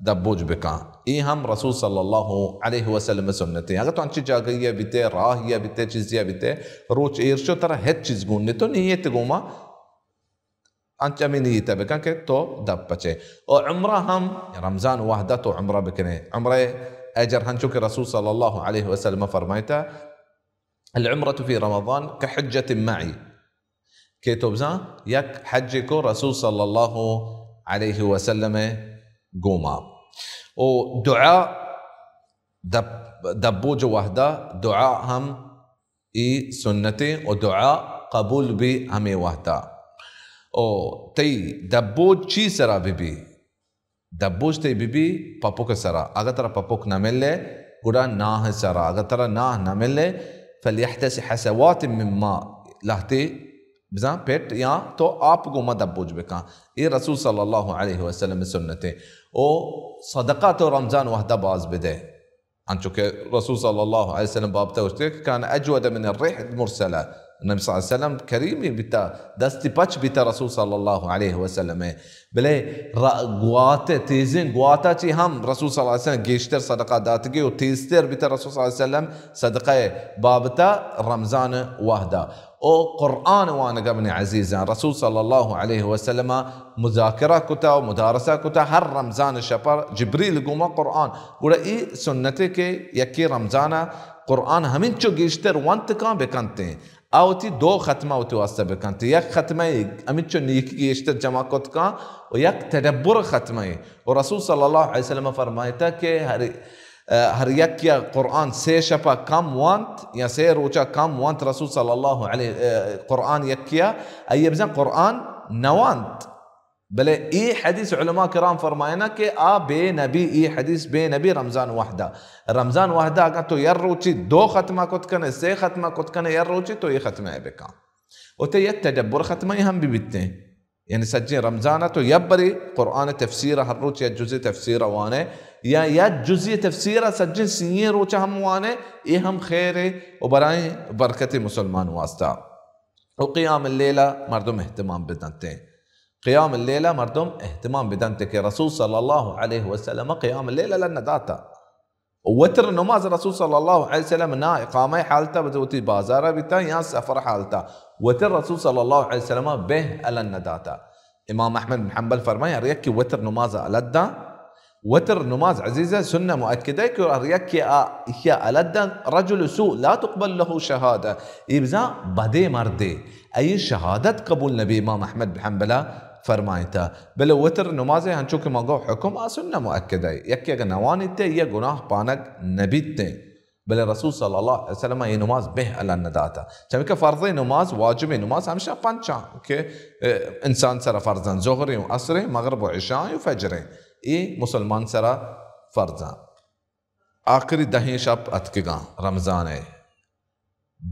دبوج بکن۔ ای ہم رسول صلی اللہ علیہ وسلم سنتے۔ اگر تو انچی جاگہے بیتے، راہے بیتے، چیزے بیتے، روچ ایر شو ترا ہچ چیز گون نہیں، تو نیت گوما انچ ہمیں نیت بکن کہ تو دب پچے۔ او عمرہ ہم رمضان وہدہ تو عمرہ بکنے۔ عمرہ اجر ہنچو کہ رسول صلی اللہ علیہ وسلم فرمائتا، العمرة في رمضان كحجة معي، کہ تو بزاں یک حجے کو رسول صلی اللہ علیہ وسلم گوما۔ او دعا دپ-، دبوج وحدہ دعا ہم ای سنتیں و دعا قبول بی ہمے وحدہ۔ او تئی دبوج چی سرا بی بی؟ دبوج تئی بی بی پپک سرا۔ اگہ ترا پپک نہ ملے، گڑا ناہ سرا۔ اگہ ترا ناہ نہ ملے، فلیحتس حسوات مما، لہتے بزاں پٹ یا تو آپ گوما دبوج بکن۔ اے رسول صلی اللہ علیہ وسلم سنتیں۔ او صدقہ تو رمضان وحدہ باز بدے۔ انچو کہ رسول صلی اللہ علیہ وسلم بابتا گوشتے کہ کان اجود من الريح المرسلة۔ نبی صلی اللہ علیہ وسلم کریمی بیتا، دستی پچ بیتا رسول صلی اللہ علیہ وسلم۔ بلے ر-، گوات، تیزیں گواتا چی ہم رسول صلی اللہ علیہ وسلم گیشتر صدقہ داتگی و تیزتر بیتا رسول صلی اللہ علیہ وسلم صدقہ بابتا رمضان وحدہ۔ او قرآن وانگ ابن عزیزاں، رسول صلی اللہ علیہ وسلم مذاکرہ کتا و مدارسہ کتا، ہر رمضان شپر جبریل گوما قرآن۔ گڑا ای سنتے کہ یکی رمضان قرآن ہمینچو گیشتر ونت کان بکنتیں۔ آ وتی دو ختمہ وتی واسطہ بکنت۔ یک ختمہ ہمینچو نیکی گیشتر جمع کت کان و یک تدبر ختمہ۔ و رسول صلی اللہ علیہ وسلم فرمائتا کہ ہر، ہر یکیا قرآن سے شپا کم وانت یا سے روچا کم وانت، رسول صلی اللہ علیہ، قرآن یکیا، آئی بزن قرآن نوانت۔ بلے ای حدیث علماء کرام فرمائنا کہ آ بے نبی، ای حدیث بے نبی رمضان وحدہ۔ رمضان وحدہ اگاں تو یر روچی دو ختمہ کت کنے، سے ختمہ کت کنے یر روچی، تو ای ختمہ بکن۔ و تے یک تدبر ختمہ ہم بی بیتیں۔ یعنی سجیں رمضان تو یک بری قرآن تفسیر ہر روچ یک جزء تفسیر وانے، یا یک جزء تفسیر سجیں سیئیں روچ ہم وانے، اے ہم خیر و برائیں برکت مسلمان واسطہ۔ و قیام اللیل مردم اہتمام بدنتیں۔ قیام اللیل مردم اہتمام بدنت کہ رسول صلی اللہ علیہ وسلم قیام اللیل الان نداتا۔ وتر نماز رسول صلی اللہ علیہ وسلم نا اقامہ حالتا بزوتی بازار بیتا یا سفر حالتا۔ وتر رسول صلی اللہ علیہ وسلم بہ الان نداتا۔ امام احمد بن حنبل فرمائے، ہر یک کہ وتر نماز الدا، وتر نماز عزیزہ سنہ مؤکدہ کہ ہر یک کہ آ، اشیا الدا رجل سوء لا تقبل له شہادہ، ای بزاں بدے مردے، ای شہادت قبول نبی، امام احمد بن حنبلہ فرمائتا۔ بلے وتر نماز ہنچو کہ ما گو حکم آ سنہ مؤکدہ، یکی اگہ نوانیتے یا گناہ پانگ نبیتے۔ بلے رسول صلی اللہ علیہ وسلم اے نماز بہ الان نداتا۔ چمیکہ فرض نماز، واجب نماز ہمشہ پنچاں کہ، اے، انسان سرا فرضاں، ظہر و عصر، مغرب و عشاء و فجر۔ اے مسلمان سرا فرضاں۔ آخری دہیں شپ اتکگاں رمضان ء۔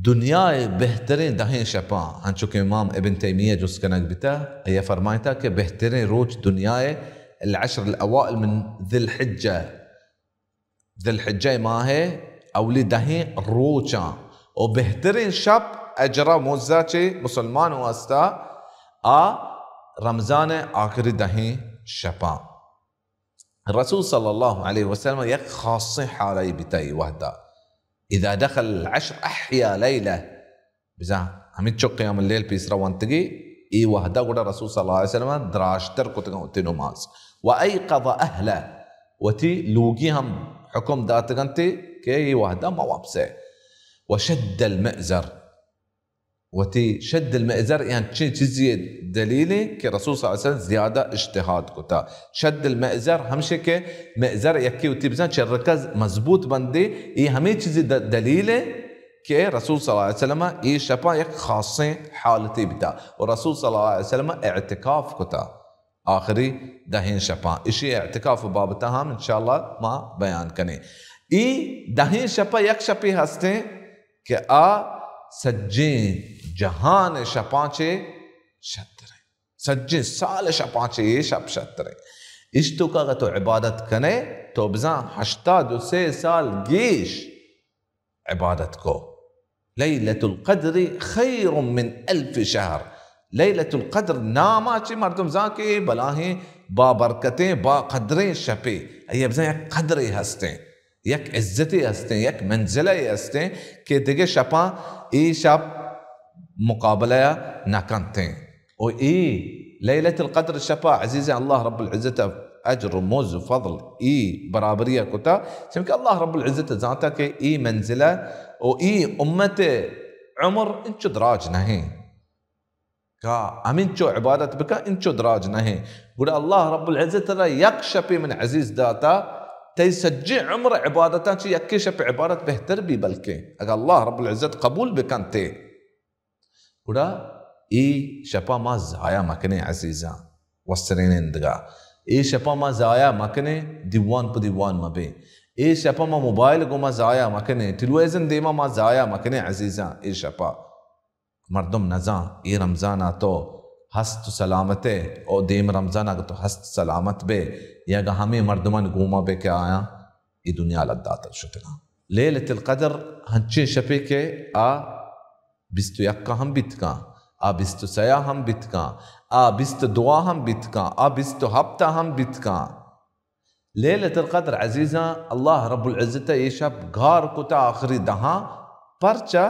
دنیا ء بہتریں دہیں شپاں، انچو کہ امام ابن تیمیہ جست کنگ بیتا، اے فرمائتا کہ بہتریں روچ دنیا ء العشر الاوائل من ذی الحجہ، ذی الحجہ ماہ ء اولی دہیں روچاں و بہتریں شپ اجرا مزا چے مسلمان واسطہ آ رمضان ء آخری دہیں شپاں۔ رسول صلی اللہ علیہ وسلم یک خاصیں حالے بیتا ای وحدہ، اذا دخل العشر احیا لیلہ، بزاں ہمینچو قیام اللیل پیسرا وانتگی، ای وحدہ گڑا رسول صلی اللہ علیہ وسلم دراجتر کتگاں وتی نماز۔ و ایقظ اہلہ، وتی لوگی ہم حکم داتگنتی کہ ای وحدہ موابسے۔ و شد المئزر، وتی شد المئزر، اے انچیں چیزی دلیلیں کہ رسول صلی اللہ علیہ وسلم زیادہ اجتہاد کتا۔ شد المئزر ہمشے کہ مئزر یکی وتی بزاں چرکا مضبوط بندے، اے ہمیں چیزی د-، دلیلیں کہ رسول صلی اللہ علیہ وسلم اے شپا یک خاصیں حالتے بیتا و رسول صلی اللہ علیہ وسلم اعتکاف کتا آخری دہیں شپاں۔ اشی اعتکاف بابتا ہم انشاءاللہ ما بیان کنیں۔ ای دہیں شپا یک شپی ہستیں کہ آ سجیں جہان شپاں چے شتریں۔ سجیں سال شپاں چے اے شپ شتریں۔ اشتوکا اگہ تو عبادت کنے، تو بزاں ہشتاد و سے سال گیش عبادت کو۔ لیلۃ القدر خیر من الف شہر۔ لیلۃ القدر ناما چے مردم زان کہ اے بلاہیں با برکتیں، با قدریں شپے۔ اے بزاں یک قدرے ہستیں۔ یک عزتے ہستیں، یک منزلے ہستیں کہ دگہ شپاں اے شپ مقابلہ نہ کنتیں۔ و اے لیلۃ القدر شپا عزیزیں اللہ رب العزت اجر، مزد، فضل، ای برابری ءَ کتا، چمکہ اللہ رب العزت زانتا کہ ای منزلہ و ای امت عمر انچو دراج نہ ایں۔ کا ہمینچو عبادت بکا، انچو دراج نہ ایں۔ گڑا اللہ رب العزت را یک شپے من عزیز داتا، تئی سجیں عمر عبادتاں چہ یکے شپ عبادت بہتر بی، بلکہ اگر اللہ رب العزت قبول بکنتے، گڑا اے شپا ما ضائع مکنیں عزیزاں، وسرین اندگا۔ اے شپا ما ضائع مکنیں، دیوان پہ دیوان مبیں۔ اے شپا ما موبائل گوما ضائع مکنیں، ٹیلیویژن دیما ما ضائع مکنیں عزیزاں۔ اے شپا مردم نزان، اے رمضان ءَ تو ہست و سلامت ئے، او دیم رمضان اگہ تو ہست سلامت بے، یا اگہ ہمے مردمان گوما بے کہ آیاں اے دنیا لدات شتگاں۔ لیلۃ القدر ہنچیں شپے کہ آ بیست و یک ءَ ہم بیت کاں، آ بیست و سئے ءَ ہم بیت کاں، آ بیست و دو ءَ ہم بیت کاں، آ بیست و ہپت ءَ ہم بیت کاں۔ لیلۃ القدر عزیزاں، اللہ رب العزت ءَ اے شپ گار کتا آخری دہاں، پرچا؟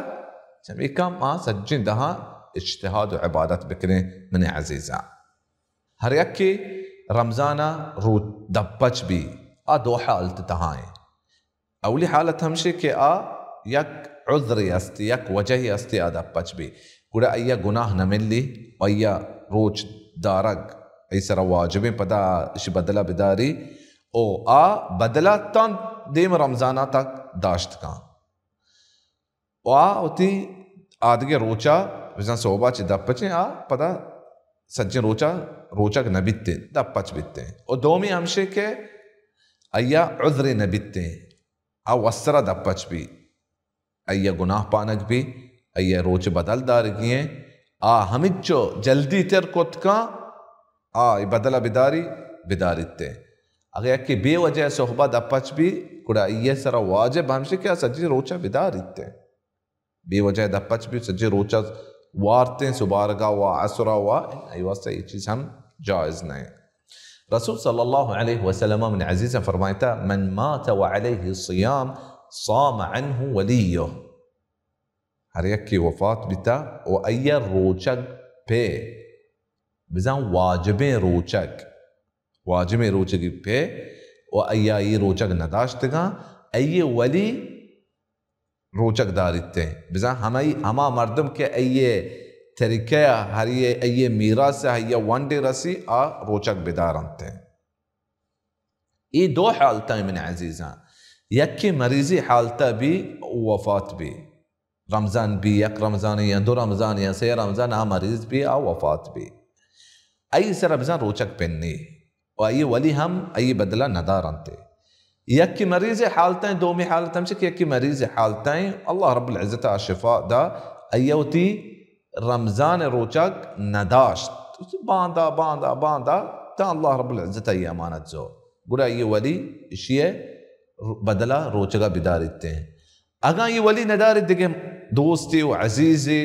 چمیکا ما سجیں دہاں اجتہاد و عبادت بکنیں منی عزیزاں۔ ہر یکے رمضان ءَ روچ دپ پچ بی، آ دو حالت تہا ایں۔ اولی حالت ہمشی کہ آ یک عذرے است، یک وجہے است، آ دپ پچ بی، گڑا آئی ءَ گناہ نہ ملی، آئی ءَ روچ دارگ آئی سرا واجبیں، پدا اشی بدلہ بداری، او آ بدلہ تاں دیم رمضان ءَ تک داشت کاں۔ و آ وتی آدگہ روچا، بزاں سہبا چہ دپ پچیں، آ پدا سجیں روچا روچگ نہ بیتیں، دپ پچ بیتیں۔ و دومی ہمشی کہ آئی ءَ عذرے نہ بیتیں، آ وسرا دپ پچ بی، آئی ءَ گناہ پانگ بی، آئی ءَ روچ بدل دارگی ایں، آ ہمینچو جلدی تر کت کاں، آ اے بدل ءَ بداری، بداریت۔ اگہ یکے بے وجہ سہبا دپ پچ بی، گڑا آئی ءِ سرا واجب ہمشی کہ آ سجیں روچا بداریت۔ بے وجہ دپ پچ بی، سجیں روچا وارتیں، سبارگا و عصرا و، آئی واسطہ اے چیز ہم جائز نہ ایں۔ رسول صلی اللہ علیہ وسلم من عزیزاں فرمائتا، من مات وعلیہ صیام صام عنہ ولیہ۔ ہر یکے وفات بیتا و آئی ءَ روچگ پہ، بزاں واجبیں روچگ، واجبیں روچگی پہ و آئی ءَ اے روچگ نداشتگاں، آئی ءِ ولی روچگ داریت۔ بزاں ہمائی، ہما مردم کہ آئی ءِ ترکہ ءَ، ہر آئی ءِ میراث ءَ، آئی ءَ ونڈے رسی، آ روچگ بدارنت۔ اے دو حالتاں من عزیزاں، یکے مریضی حالتا بی، وفات بی، رمضان بی، یک رمضان یا دو رمضان یا سے رمضان، آ مریض بی، آ وفات بی، آئی سرا بزاں روچگ پنی و آئی ولی ہم آئی بدلہ ندارنت۔ یکے مریض حالتیں، دومی حالت ہمشی کہ یکے مریض حالتیں، اللہ رب العزت آ شفا دا، آئی وتی رمضان روچگ نداشت، باندا، باندا، باندا، تا اللہ رب العزت آئی امانت زو، گڑا آئی ولی اشی بدلہ روچگا بداریت۔ اگاں اے ولی ندارے، دگہ دوستے و عزیزے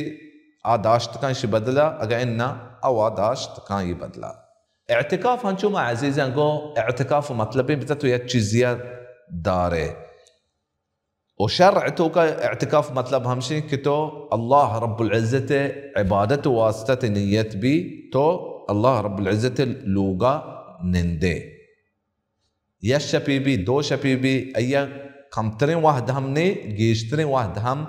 آ داشت کن اشی بدلا، اگاں انا، او آ داشت کن اے بدلا۔ اعتکاف ہنچو ما عزیزاں گو، اعتکاف مطلب ایں بتا تو یک چیزی دارے۔ و شرع توکا اعتکاف مطلب ہمشی کہ تو اللہ رب العزت عبادت واسطہ تے نیت بی، تو اللہ رب العزت لوگا نندے۔ یک شپے بی، دو شپے بی، آئی ءَ کمتریں وہد ہم نے، گیشتریں وہد ہم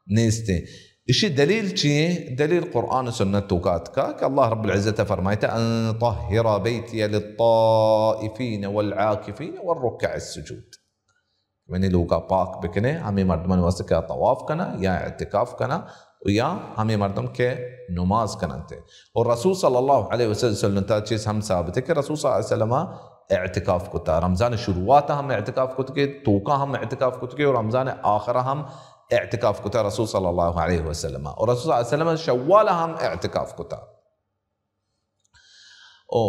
نیستیں۔ اشی دلیل چی ایں؟ دلیل قرآن و سنت توکا اتکا کہ اللہ رب العزت فرمائتا، ان طهر بيتي للطائفين والعاكفين والركع السجود۔ منی لوگا پاک بکنے، ہمے مردمانی واسطہ کہ آ طواف کنا یا اعتکاف کنا، و یا ہمے مردم کہ نماز کننت۔ و رسول صلی اللہ علیہ وسلم تا چیز ہم ثابت ہے کہ رسول صلی اللہ علیہ وسلم اعتکاف کتا، رمضان شروعات ہم اعتکاف کتگے، توکا ہم اعتکاف کتگے، و رمضان آخر ہم اعتکاف کتا رسول صلی اللہ علیہ وسلم، و رسول صلی اللہ علیہ وسلم شوال ہم اعتکاف کتا۔ او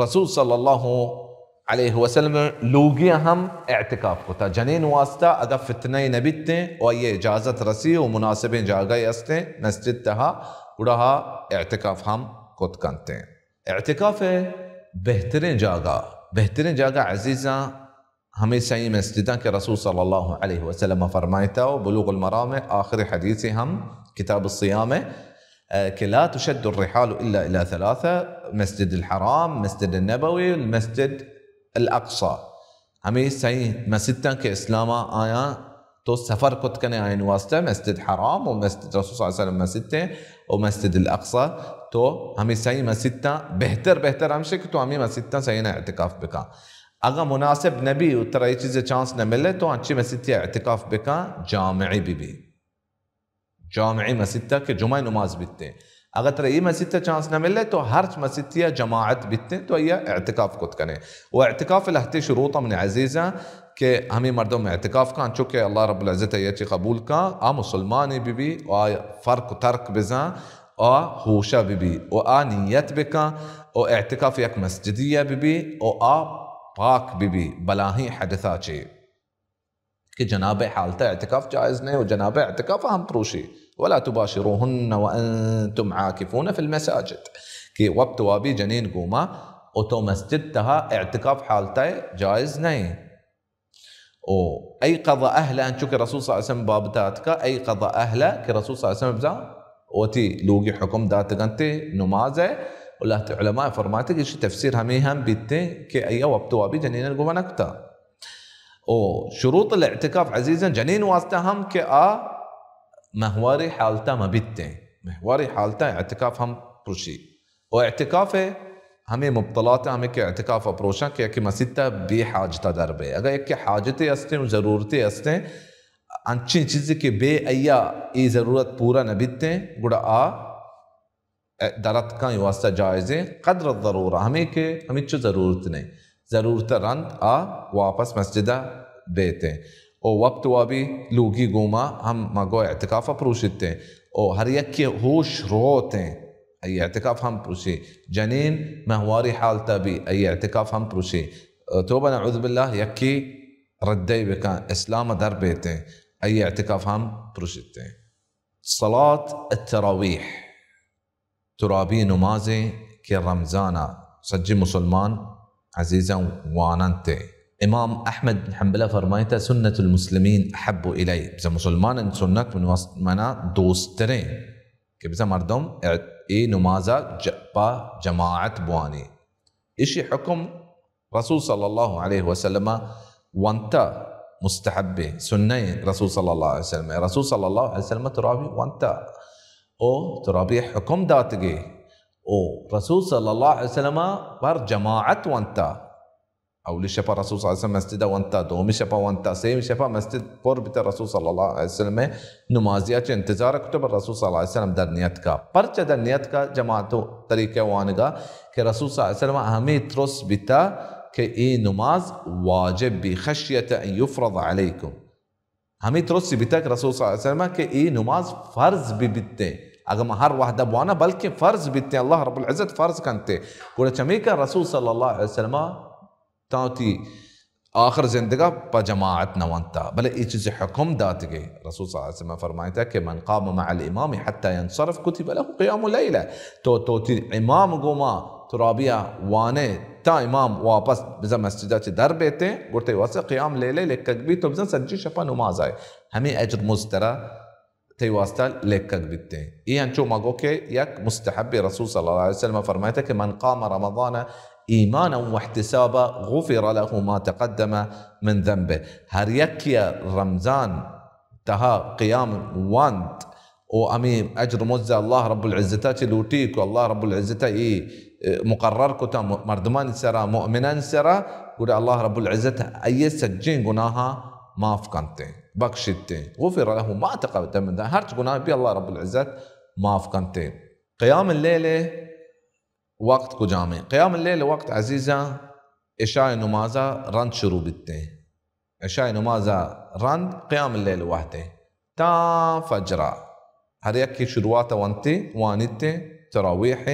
رسول صلی اللہ علیہ وسلم لوگی ہم اعتکاف کتا۔ جنین واسطہ اگہ فتنہ نبیتیں و آئی اجازت رسی و مناسبیں جاگہ استیں مسجد تہا، گڑا اعتکاف ہم کت کنتیں۔ اعتکاف بہترین جاگہ، بہترین جاگہ عزیزاں، ہمے سئیں مسجداں کہ رسول صلی اللہ علیہ وسلم فرمائتا، و بلوغ المرام آخری حدیث ہم کتاب الصیام ہے، اے، کہ لا تشد الرحال الا الى ثلاثة، مسجد الحرام، مسجد النبوی، المسجد الاقصی، ہمے سئیں مسیتاں کہ اسلام ءَ آیاں تو سفر کت کنے، آیانی واسطہ مسجد حرام و مسجد رسول صلی اللہ علیہ وسلم مسیت ایں و مسجد الاقصی، تو ہمے سئیں مسیتاں بہتر، بہتر ہمشے کہ تو ہمے مسیتاں سئینا اعتکاف بکن۔ اگاں مناسب نبی و ترا اے چیزے چانس نہ ملے تو انچیں مسیتے اعتکاف بکن، جامعی بہ بی۔ جامعی مسیت ءَ کہ جمعہ نماز بیتیں۔ اگاں ترا اے مسیت ءَ چانس نہ ملے تو ہرچ مسیتے ءَ جماعت بیتیں تو آئی ءَ اعتکاف کت کنے۔ و اعتکاف ءِ لہتے شروط من عزیزاں کہ ہمے مردم اعتکاف کن، انچو کہ اللہ رب العزت آئی ءَ چہ قبول کن، آ مسلمانے بہ بی و آ فرق و ترک بزاں، آ ہوشا بہ بی و آ نیت بکن و اعتکاف یک مسجدی ءَ بہ بی و آ پاک بہ بی بلاہیں حدثا چے۔ کہ جناب ءِ حالت ءَ اعتکاف جائز نہ و جناب ءِ اعتکاف ہم پروشی۔ ولا تباشروهن وانتم عاكفون في المساجد، کہ وپت وابی جنین گوما و تو مسجد تہا اعتکاف حالت ءَ جائز نہ۔ او ایقظ اهله، انچو کہ رسول صلی اللہ علیہ وسلم بابت ءَ اتکا، ایقظ اهله کہ رسول صلی اللہ علیہ وسلم بزاں وتی لوگی حکم داتگنتے نماز ءِ۔ و لہتے علماء فرماتے کہ اشی تفسیر ہمے ہم بیتیں کہ آئی ءَ وپت وابی جنین گوما نکتا۔ او شروط الاعتکاف عزیزاں جنین واسطہ ہم کہ آ مہواری حالتا مہ بیتیں، مہواری حالتا اعتکاف ہم پروشی۔ او اعتکاف ءِ ہمے مبطلات ہمے کہ اعتکاف ءَ پروشاں کہ یکے مسیت ءَ بے حاجت ءَ در بے۔ اگاں یکے حاجتے استیں و ضرورتے استیں، انچیں چیزے کہ بے آئی ءَ اے ضرورت پورا نہ بیتیں، گڑا آ دراتکاں اے واسطہ جائزیں۔ قدر الضرورہ، ہمے کہ ہمینچو ضرورت نہ، ضرورت رند آ واپس مسجد ءَ بیتیں۔ او وپت وابی لوگی گوما ہم ما گو اعتکاف ءَ پروشیتیں۔ او ہر یکے ہوش روتیں، آئی اعتکاف ہم پروشی۔ جنین مہواری حالتا بی، آئی اعتکاف ہم پروشی۔ توبہ نعوذ باللہ، یکے ردے بکن، اسلام ءَ در بیتیں، آئی اعتکاف ہم پروشیتیں۔ صلاة التراویح، ترابی نمازیں کہ رمضان ءَ سجیں مسلمان عزیزاں واننت۔ امام احمد بن حنبل ءَ فرمائتا، سنة المسلمین احب الی، بزاں مسلمانانی سنت من وس-، منا دوستریں کہ بزاں مردم اے نماز ءَ ج-، پہ جماعت بوانی۔ ایشی حکم رسول صلی اللہ علیہ وسلم ءَ ونتا، مستحب، سنہ رسول صلی اللہ علیہ وسلم۔ رسول صلی اللہ علیہ وسلم ترابی ونتا، او ترابی حکم داتگے، او رسول صلی اللہ علیہ وسلم بر جماعت ونتا۔ اولی شپا رسول صلی اللہ علیہ وسلم مسجد ونتا، دومی شپا ونتا، سیمی شپا مسجد پر بیتا، رسول صلی اللہ علیہ وسلم نمازیا چہ انتظار کتو، بل رسول صلی اللہ علیہ وسلم در نیتکا۔ پرچہ در نیتکا؟ جماعت و طریقہ وانگا کہ رسول صلی اللہ علیہ وسلم ہمے ترس بیتا کہ اے نماز واجب بی، خشیت ان یفرض علیکم۔ ہمے ترس بیتا کہ رسول صلی اللہ علیہ وسلم کہ اے نماز فرض بہ بیتیں، اگاں ما ہر وہدہ بوانا، بلکہ فرض بیتیں، اللہ رب العزت فرض کنتے۔ گڑا چمیکا رسول صلی اللہ علیہ وسلم تاں وتی آخر زندگا پہ جماعت نہ ونتا، بلے اے چیزے حکم داتگے۔ رسول صلی اللہ علیہ وسلم فرمائتا کہ من قام مع الامام حتی ینصرف کتب له قیام لیلہ۔ تو، تو وتی امام گوما ترابیا وانے تا امام واپس بزاں مسجدا چہ در بیتیں، گڑا تئی واسطہ قیام لیلہ لکگ بیت، تو بزاں سجی شپا نماز آئے۔ ہمے اجر مزد ترا تئی واسطہ لکگ بیتیں۔ اے انچو ما گو کہ یک مستحب، رسول صلی اللہ علیہ وسلم فرمائتا کہ من قام رمضان ایمانا واحتسابا غفر له ما تقدم من ذنبه۔ ہر یکے رمضان تہا قیام وانت و ہمے اجر مزد اللہ رب العزتا چہ لوٹی کہ اللہ رب العزتا اے مقرر کتا مردمانی سرا، مؤمنانی سرا، گڑا اللہ رب العزت آئی سجیں گناہاں معاف کنتیں، بخشیتیں۔ غفر له ما تقدم من ذنبه، ہرچ گناہ بی اللہ رب العزت معاف کنتیں۔ قیام اللیل وقت کجامیں؟ قیام اللیل وقت عزیزاں عشاء نمازا رند شروع بیتیں۔ عشاء نمازا رند قیام اللیل وہدیں تاں فجرا۔ ہر یکے شروعات ونتے، وانیتے، تراویح،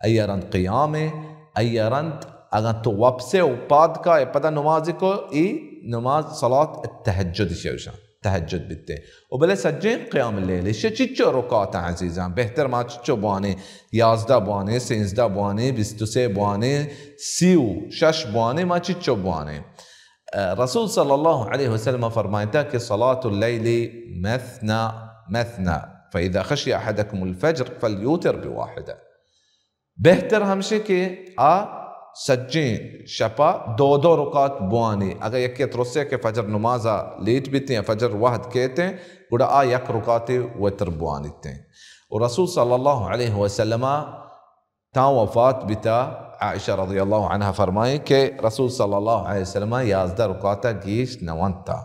آئی رند قیام، آئی رند اگاں تو وپسے و پاد کا، پدا نمازی کو، ای نماز صلاة التہجد شوشاں، تہجد بیتے۔ و بلے سجیں قیام اللیل، ایشی چچو رکعتاں عزیزاں، بہتر ما چچو بوانیں، یازدہ بوانیں، سینزدہ بوانیں، بیست و سے بوانیں، سی و شش بوانیں، ما چچو بوانیں۔ رسول صلی اللہ علیہ وسلم فرمائتا کہ صلاة اللیل مثنی مثنی، فإذا خشی أحدكم الفجر فليوتر بواحدة۔ بہتر ہمشی کہ آ سجیں شپا دو دو رکعت بوانی۔ اگہ یکے ترسے کہ فجر نمازا لیٹ بیتیں یا فجر وہد کیتیں، گڑا آ یک رکعتے وتر بوانیتیں۔ و رسول صلی اللہ علیہ وسلم تاں وفات بیتا، عائشہ رضی اللہ عنہا فرمائیں کہ رسول صلی اللہ علیہ وسلم یازدہ رکعتا گیش نہ ونتا۔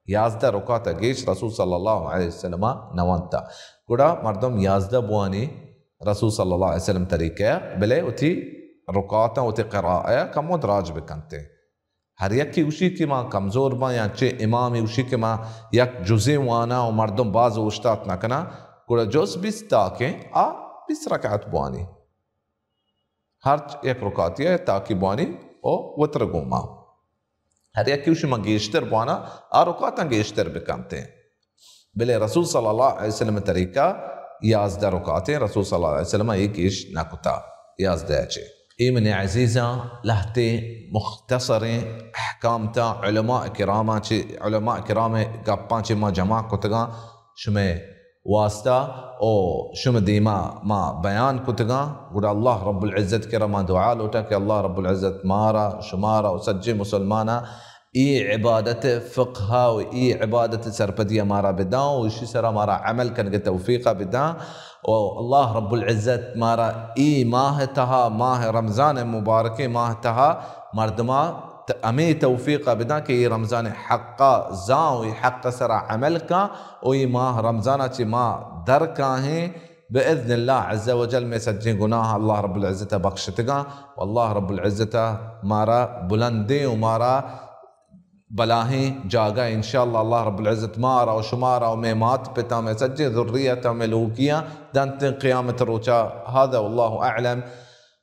یازدہ رکعتا گیش رسول صلی اللہ علیہ وسلم نہ ونتا۔ گڑا مردم یازدہ بوانی رسول صلی اللہ علیہ وسلم طریقہ، بلے وتی رکعتاں وتی قراءہ کمو دراج بکنتے۔ ہر یکے گوشی کہ ما کمزور باں، یا چہ امامے گوشی کہ ما یک جزے واناں و مردم باز اوشتات نہ کناں، گڑا جز بیست تاکیں آ بیست رکعت بوانی۔ ہرچ یک رکعتی ء تاکی بوانی و وتر گوما۔ ہر یکے گوشی ما گیشتر بواناں، آ رکعتاں گیشتر بکنتیں۔ بلے رسول صلی اللہ علیہ وسلم طریقہ یازدہ رکعتیں، رسول صلی اللہ علیہ وسلم یہ گیش نہ کتا، یازدہ چے۔ اے منی عزیزاں، لہتے مختصریں احکام تا علماء کراماں چے، علماء کرام گپاں چے ما جمع کتگاں شمے واسطہ او شم دیما ما بیان کتگاں۔ گڑا اللہ رب العزت کرا ما دعا لوٹاں کہ اللہ رب العزت مارا، شمارا و سجے مسلمانا ای عبادت فقہ و ای عبادت سرپدی مارا بداں و اشی سرا مارا عمل کنگ توفیق بداں۔ و اللہ رب العزت مارا ای ماہ تہا، ماہ رمضان مبارکیں ماہ تہا مردما ت-، ہمے توفیق بداں کہ ای رمضان حقا زاں و ای حق سرا عمل کاں و ای ماہ رمضانا چہ ما در کاہیں۔ باذن اللہ عز وجل مے سجیں گناہ اللہ رب العزت بخشتگاں و اللہ رب العزت مارا بلندیں و مارا بلاہیں جاگہ انشاءاللہ اللہ رب العزت مارا و شمارا و مے مات پتا، مے سجیں ذریتا، مے لوگیاں دنت قیامت روچا۔ هذا والله اعلم،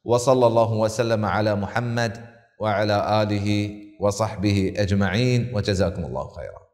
وصلى الله وسلم على محمد وعلى آله وصحبه أجمعين، وجزاكم الله خيرا۔